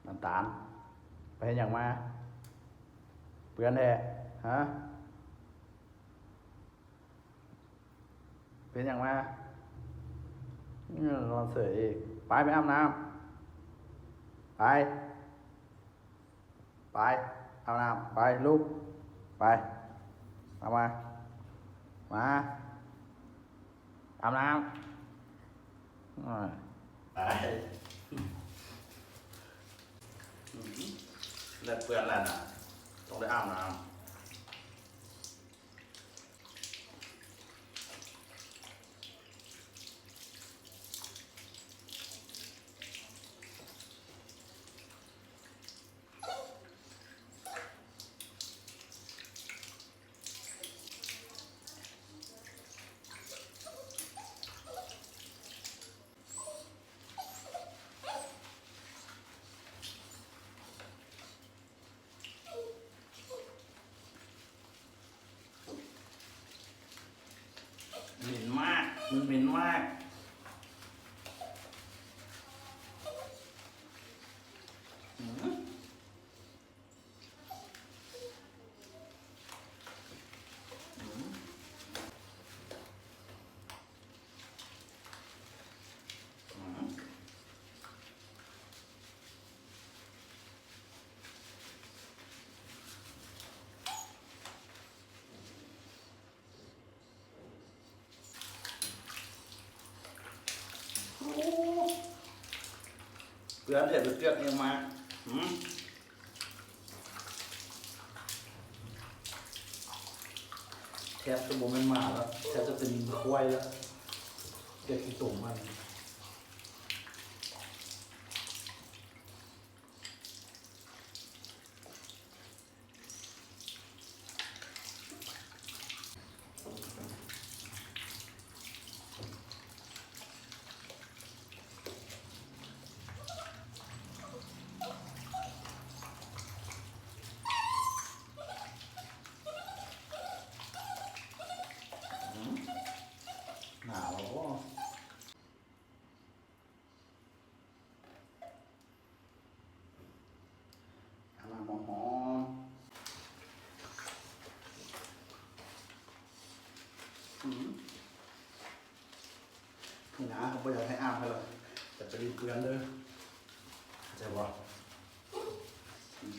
ນ້ຳຕານ ໄປເຮັດຫຍັງມາ? ເປື້ອນແທ້ ຮະ? ເປັນຫຍັງມາ? ນອນເສີຍອີກ. ໄປ ໄປອາບນ້ຳ. ໄປ. ໄປ ອາບນ້ຳ. ໄປ ລຸກ. ໄປ ອອກມາ. ມາ ອາບນ້ຳ. ໄປ ເລືອດເປື້ອນແລ້ວນະ ຕ້ອງໄດ້ອາບນ້ຳ. ເໝັນມາກ ມັນເໝັນມາກ. ໂອ້ ເປື້ອນແທ້ ໄປເຈື່ອນຫຍັງມາ? ຫືມ? ແທບຈະບໍ່ແມ່ນໝາລະ ແທບຈະເປັນຄວາຍລະ ເກືອກຂີ້ຕົມມັນ. ໜາວບໍ່? ອາບນ້ຳຫອມໆ. ອືມ ໜາວ ເຂົາບໍ່ຢາກໃຫ້ອາບໃຫ້ລະ ແຕ່ໄປຫຼິ້ນເປື້ອນເດີ ເຂົ້າໃຈບໍ່? ອືມ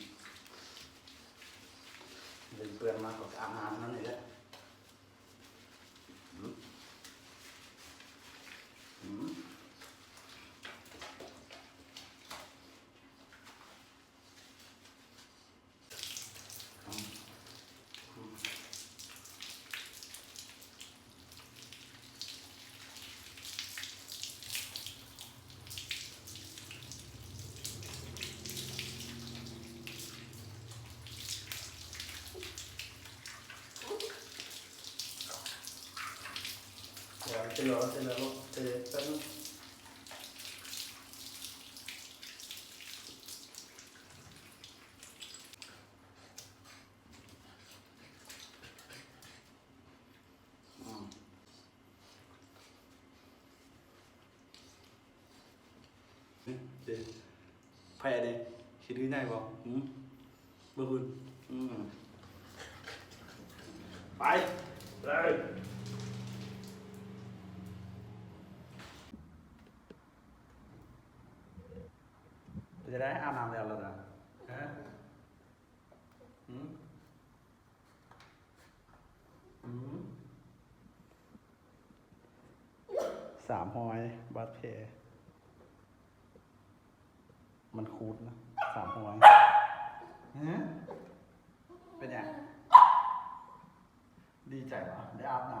ຫຼິ້ນເປື້ອນມາເຂົາກະອາບນ້ຳໃຫ້ນັ້ນນີ້ແຫຼະ. ອືມ ອືມ. ເອີ ເສດແລ້ວ ເສດແລ້ວ ເສດແລ້ວ. ອືມ ເດ້ ໃຜອັນນີ້ ຂີ້ດື້ໃຫຍ່ບໍ່? ຫືມ ເບິ່ງພຸ້ນ ອືມ ໄປ ເລີຍ. ເປັນຈັ່ງໃດ ອາບນ້ຳແລ້ວລະນະ? ຮະ? ຫືມ? ຫືມ? ສາມຮອຍ ບາດແຜ ມັນຂູດນະ ສາມຮອຍ. ຫືມ? ເປັນຫຍັງ? ດີໃຈບໍ່ ໄດ້ອາບນ້ຳ